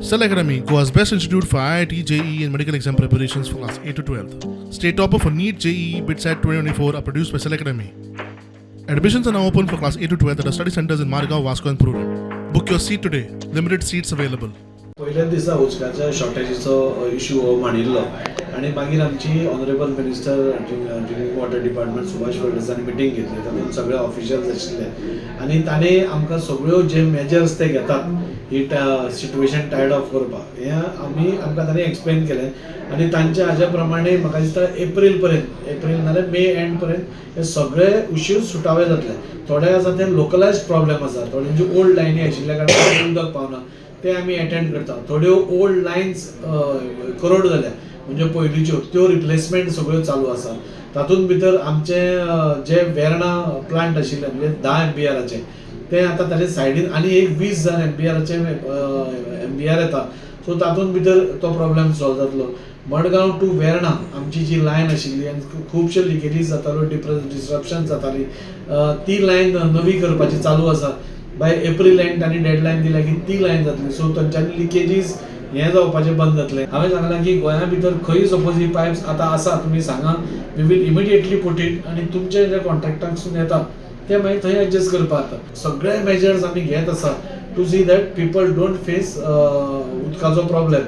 Cell Academy, Goa's best institute for IIT, JEE, and medical exam preparations for class 8 to 12. State topper for NEET, JEE, BITSAT 2024 are produced by Cell Academy. Admissions are now open for class 8 to 12 at our study centers in Margao, Vasco, and Prudent. Book your seat today. Limited seats available. पयल्याच दिसा उदकाच्या शॉर्टेजीचो issue हो मांडिल्लो आनी मागीर आमची honourable minister drinking water department Subhash फळदेसानी meeting घेतली. तातूंत सगळे ऑफिशियल्स आशिल्ले आनी ताणें आमकां सगळ्यो जे मेजर्स ते घेतात ही सिट्युएशन टायड ऑफ करपाक, हें आमी आमकां ताणें एक्सप्लेन केलें. आनी तांच्या हाज्या प्रमाणे म्हाका दिसता एप्रील पर्यंत, एप्रील नाल्यार मे एंड पर्यंत हे सगळे इश्यूज सुटावे जातले. थोडे आसा ते लोकलायज प्रॉब्लेम आसा. थोड्यांची ओल्ड लायनी आशिल्ल्या कारणान उदक पावना, ते आमी एटेंड करता. थोड्यो ओल्ड लायन्स करोड जाल्या, म्हणजे पयलींच्यो, त्यो रिप्लेसमेंट सगळ्यो चालू आसा. तातूंत भितर आमचे जे वेर्णा प्लांट आशिल्ले, म्हणजे 10 एमबीआराचे, ते आतां ताचे सायडीन आनी एक 20,000 एमबीआराचे एमबीआर येता. सो तातूंत भितर तो प्रॉब्लेम सॉल्व जातलो. मडगांव टू वेर्णा आमची जी लायन आशिल्ली आनी खुबश्यो लिकेजीस जाताल्यो, डिसरप्शन जाताली, ती लायन नवी करपाची चालू आसा. बाय एप्रील एंड तांणी डेडलायन दिल्या की ती लायन जातली. सो तांच्यांनी लिकेजीस हें जावपाचें बंद जातलें. हांवें सांगलां की गोंया भितर खंय सपोज ही पायप्स आतां आसा, तुमी सांगा, we will immediately put it. आनी तुमचे जे कॉन्ट्रॅक्टांकसून येता ते मागीर थंय एडजस्ट करपाक जाता. सगळे मेजर्स आमी घेत आसा to see that people don't face उदकाचो प्रॉब्लेम.